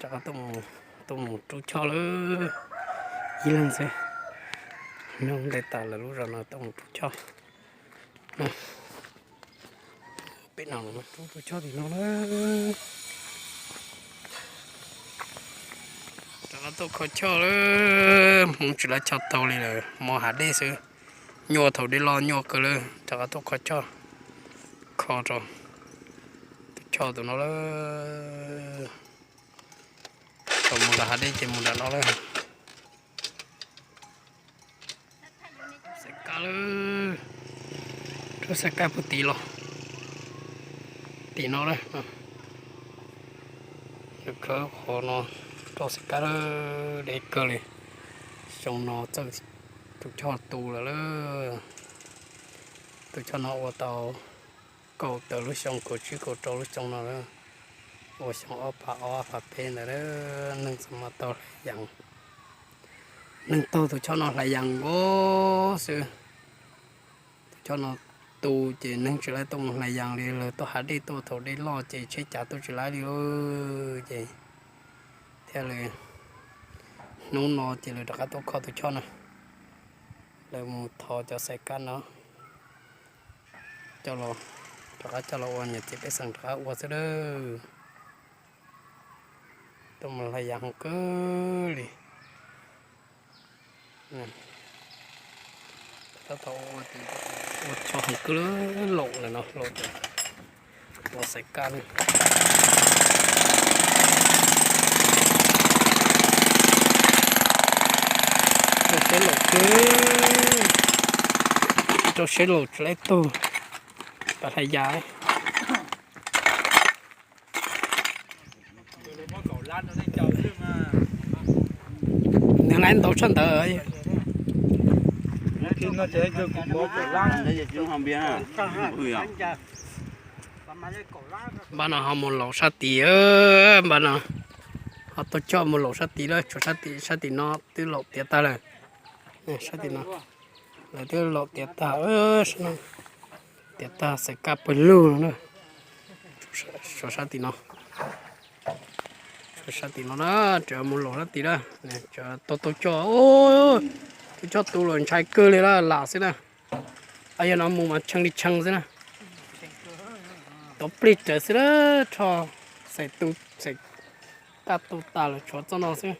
Rov qab tuaj mus rub choj lawm, ib leeg xwb. Nyob nte tas lawv lub zos no tuaj mus rub choj. Pem no rub rub choj tim no na. Rov qab tuaj kho choj lawm, Hmoob tsis laib choj taug li lawm, hmo hav dej xwb. Nyuaj thaum dej loj nyuaj kawg lawm, rov qab tuaj kho choj, kho rau tus choj tus no lawm. Thaum mus nram hav dej ces mus nram no lawm. Xaiv kab lawm, rub xaiv kab puag tim los, tim no lawm. Nws khawb qhov no rau xaiv kab lawm, deb kawg li. Xyoo no txawj tus choj tu lawm lawm. Tus choj no ua tau kaum tawm lub xyoo, kaum tsib kaum rau lub xyoo no lawm. Ua xyoo ob phav ob phav peb ntawd lawm, neeg txawm mas tau hlais yas. Neeg taug tus choj no hlais yas nkaus xwb. Tus choj no tu ces neeg tsis laib tuaj mus hlais yas li, lawv tuaj hav dej tuaj, thaum dej loj ces tsheb cav tuaj tsis laib li lauj. Ces thiaj li hnub no ces lawv rov qab tuaj kho tus choj na. Lawv mus thov cov xais kab no coj los, rov qab coj los ua niam txiv pej xeem rov qab ua xwb lawm. Tuaj mus hlais yas heev kawg li. Tab tom ua, ua tso heev kawg, laum lawm no, laum, ua xais kab li. Rau siab laum kawg, rau siab laum tsis laib tug, pas hlais yas. Nws laib ntau tshaj ntawd. Npaj no ho mus laum sab tid, npaj no ho tuaj coj mus laum sab tid lawm, tshuav sab tim, sab tim no twb laum tiav tag lawm. Sab tim no lawv twb laum tiav tag, tiav tag xais kab pawg lug no na. Tshuav sab tim no, tshuav sab tim no na, tseem mus laum sab tid na. Tseem tuaj tuaj coj, tuaj coj tu los ntshai kawg li na, lam xwb na. Yog no mus mas tshee li tshee xwb na. Tov plig rawv xwb na, rho xais tu, xais kab tu tas lawm tshuav txoj no xwb.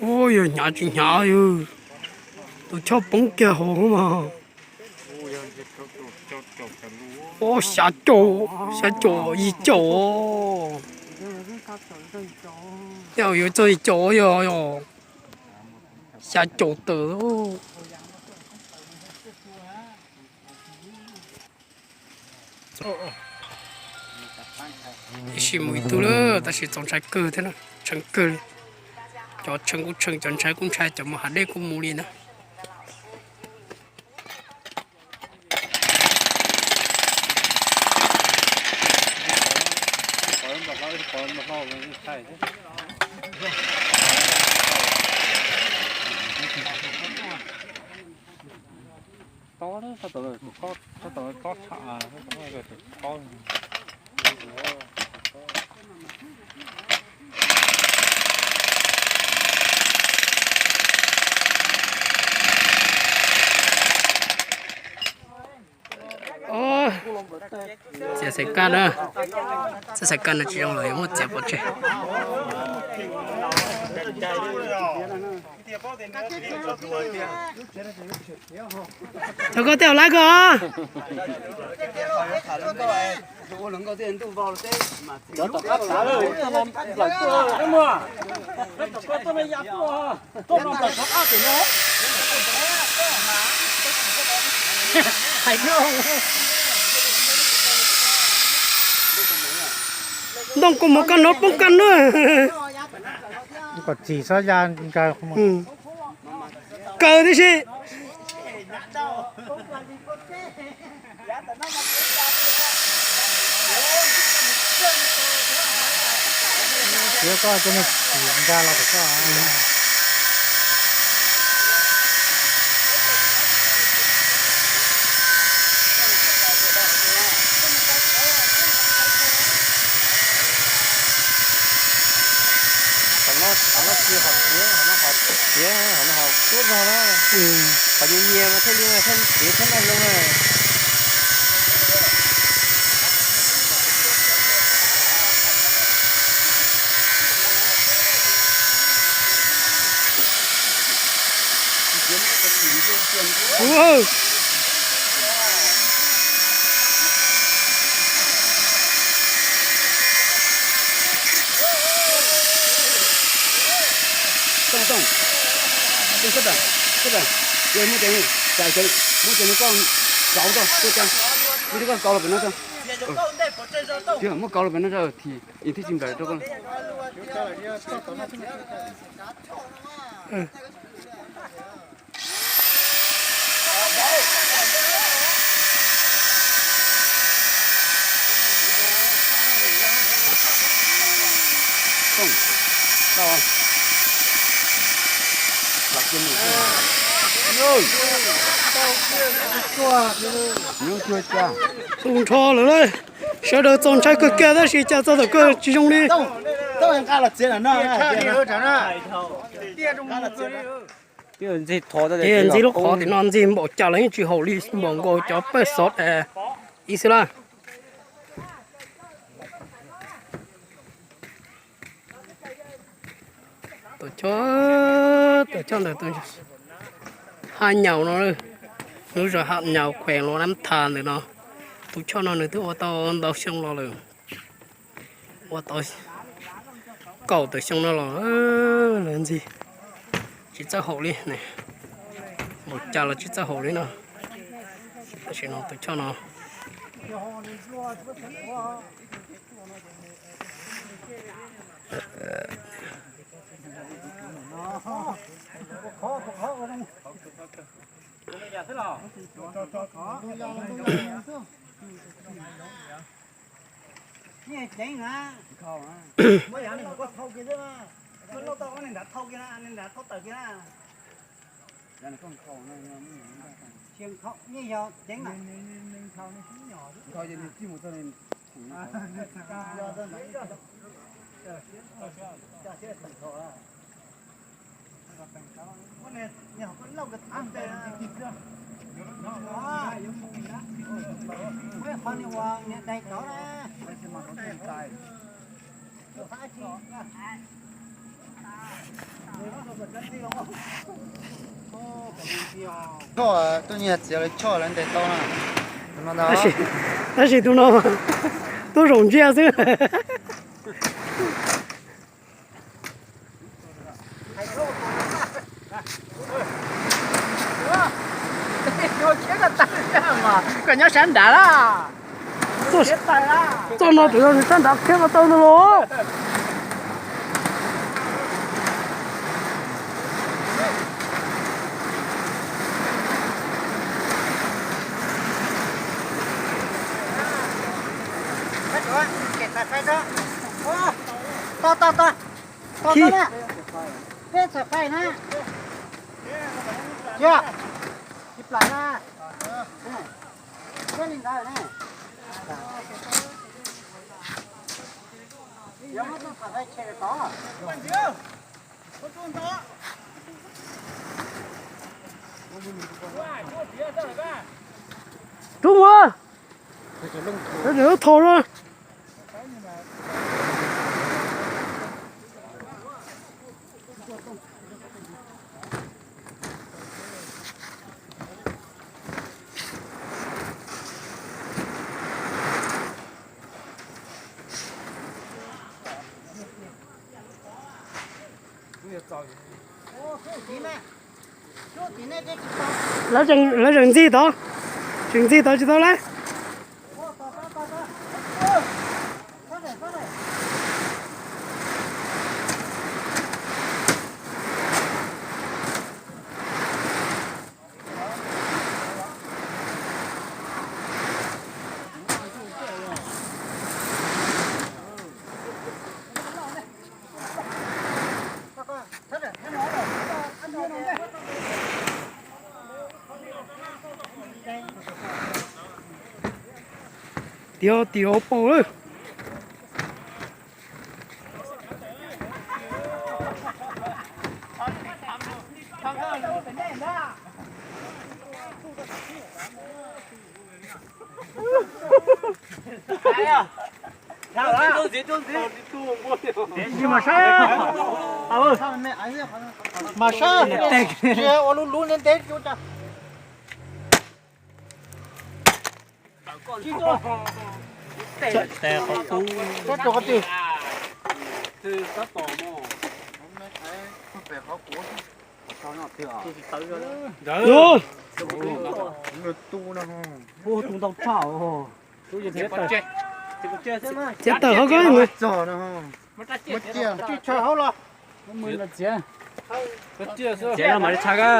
Ua yog hnyav tsis hnyav, yog tus choj poob kiag hauv mas. Ua xya caum, xya caum yim caum. Yog yuav txog yim caum yog xya caum tawm. Ib sim mus ib tug lawm, tab sis txaus ntshai kawg thiab na, tshee kawg li. Cov tshee kuj tshee, cov ntshai kuj ntshai, cov mus hav dej kuj mus li na. Txiav xaiv kaj na, txiav xaiv kaj no tsis zoo los yuav muab txiav pov tseg. Thaum koj tej hauv lawv koj. Ntoo kua muag koj no poob kaj na. Kom txim xab ya nkaws. Kaw tib si. Siab koj coj nej txiv nkag los tom koj. Qhov no, qhov no tsis hom siab, qhov no hom siab, qhov no hom tuab zog na. Qhov nyias nyias mas thiaj li thiaj kev thiab noj zoo na. Tooj, tooj, tooj, sab pem, sab pem, yog muaj cov, muaj cov nws koj kauv tau, muaj cov nws koj kauv los pem no tso. Muab kauv los pem no tso, thiaj, thiaj tsis nplawm rau koj. Tus nrho lawm lauj. Sawv daws txaus ntshai kawg kiag tab sis cas txog thaum kawg tsis zoo li. Ces ntxig lub qhov tim no ntxig npaum cas los yeej tsis haum li npaum nkaus cov pawg xov ib xwb lawm. Tus choj, tus choj ntawm tus haj nyaum no, lub zos haj nyaum khuem los nab tha ntawm no. Tus choj no nws twb ua tau ntau xyoo los lawm. Ua tau kaum tawm xyoo no los lawv ntxig tsis txawj haum li, npaum cas los tsis txawj haum li no. Tam sim no tus choj no Ceev na, muab yam li koj thau kiag xwb na, muab lauj tau ob neeg nrad thau kiag na, neeg nrad thau tawm kiag na. Yeej yog ceev na. Choj, tuaj nyiag txiav lawv choj lawv ntes tau na. Tab sis, tab sis tus no tuaj zaum ntsiag xwb. Koj nyob sab nrad lawm. Txoj no tsuas yog nws sab nrad khiav ko taw ntawd los. Tau, tau, tau. Tau, tau na. Peb txhais fais na. Cia. Tsis plam na. Peb li ntawd ne. Yuav muab txoj txhais fais tshem tod. Rub mus. Thau na. Lawv tseem, lawv tseem ntxig tod, tseem ntxig tod tsis tau lawm. Yog tim hauv paus lawm. Mas saib, ua lub lub ntev ntev. Txiav tawm hauv ko. Txiav los mam li tshaj ko.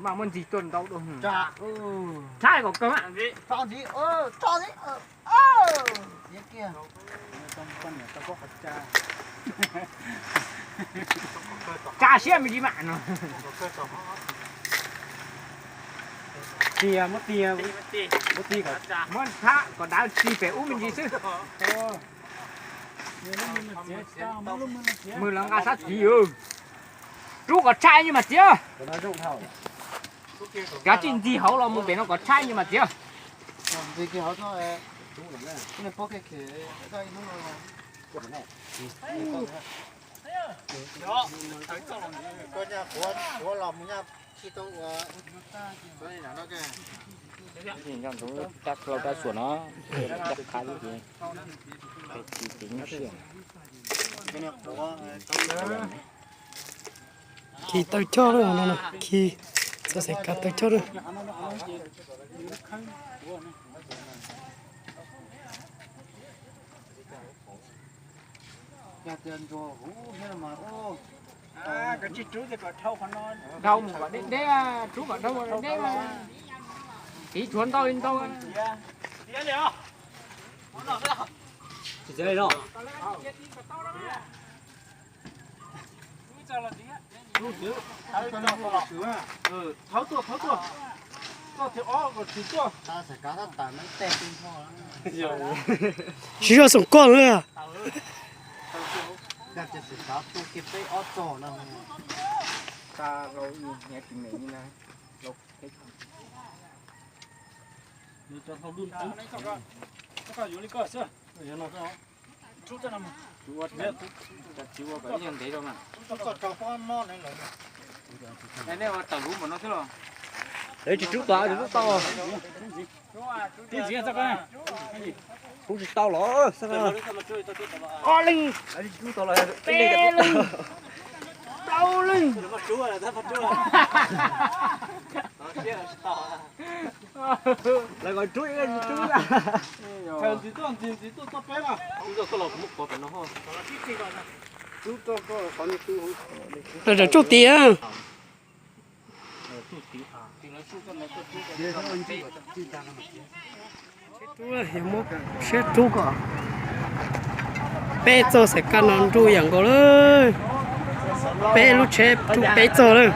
Mas muab ntxig tuaj ntau dua. Tshaj kom kawg. Tsa siab me ntsis mas no. Tiag, muab tiag, muab tiag kom, muab tshaj kom dav tsi pem ub me ntsis xwb. Mws los nqa sab tid. Rub kom tshaj ib nyuag mas txiav. Kav tsij ntxig hauv los mus pem no kom tshaj ib nyuag mas txiav. Khi taw choj lawm no, khi txoj xaim kav taw choj lawm. Dhau mus kom deb deb, rub kom dhau deb deb. Tiv tshuav ntau li ntau. Thawb tuaj, thawb tuaj. Txoj thib ob kom tsis tuaj. Siv zog xoom koj na. Lawv tsis rub tau, tsis rub tau. Rub tsis tau los. Ob leeg. Peb leeg. Plaub leeg. Lawv kom rub, tsis rub. Los tsuj tiag. Siab rub kom peb txoj xaim kav no nruj yam nkaus lawm. Peb lub tsheb rub peb txoj lawm.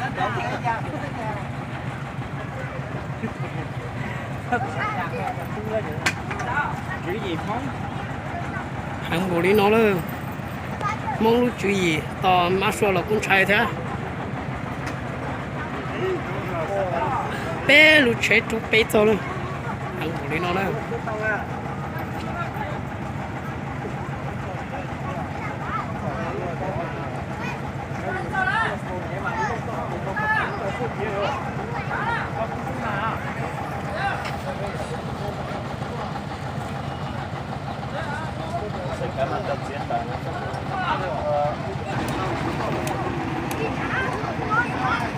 Heev npaum li no lawm. Hmoob lub tswv yim tos mab sua los kuj ntshai thiab. Peb lub tsheb rub peb txoj lawm. Heev npaum li no na.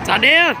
Txav deb.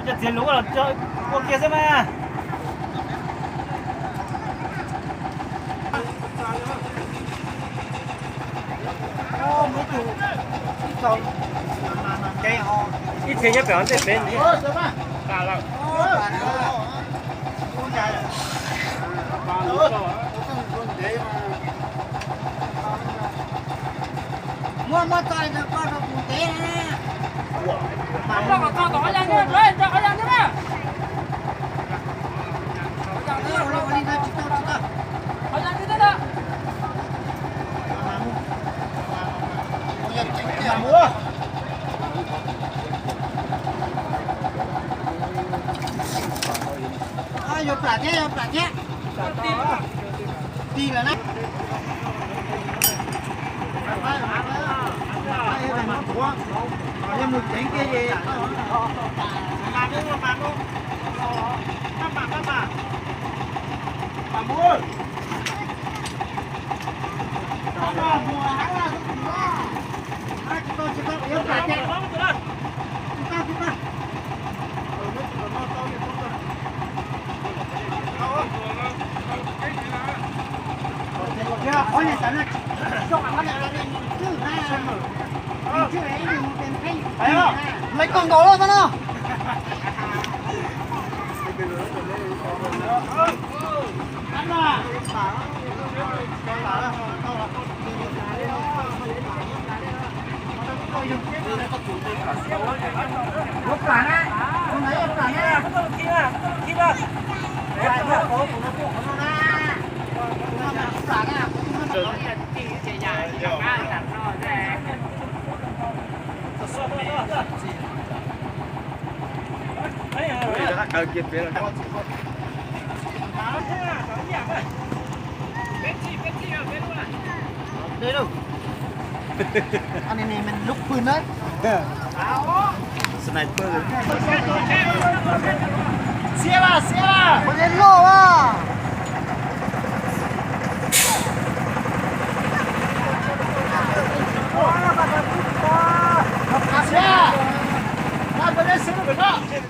Cov txiav luv los ua kiag xwb mas. Ib txhia nyob pem ntej pem. Muab, muab tso rau koj rau kuv ntev na. Koj kom tso tom qhov yag nyob, nrog qhov yag nyob na. Qhov yag nyob na. Yuav plam thiab, yuav plam thiab. Tig lawm na. Yog mus ceev kiag es Lawv koj nkaus lawm no. Yuav plam na, tus ntawd yuav plam na. Sniper. Xiab a, xiab a. Ua loj a. Xiab. Xiab.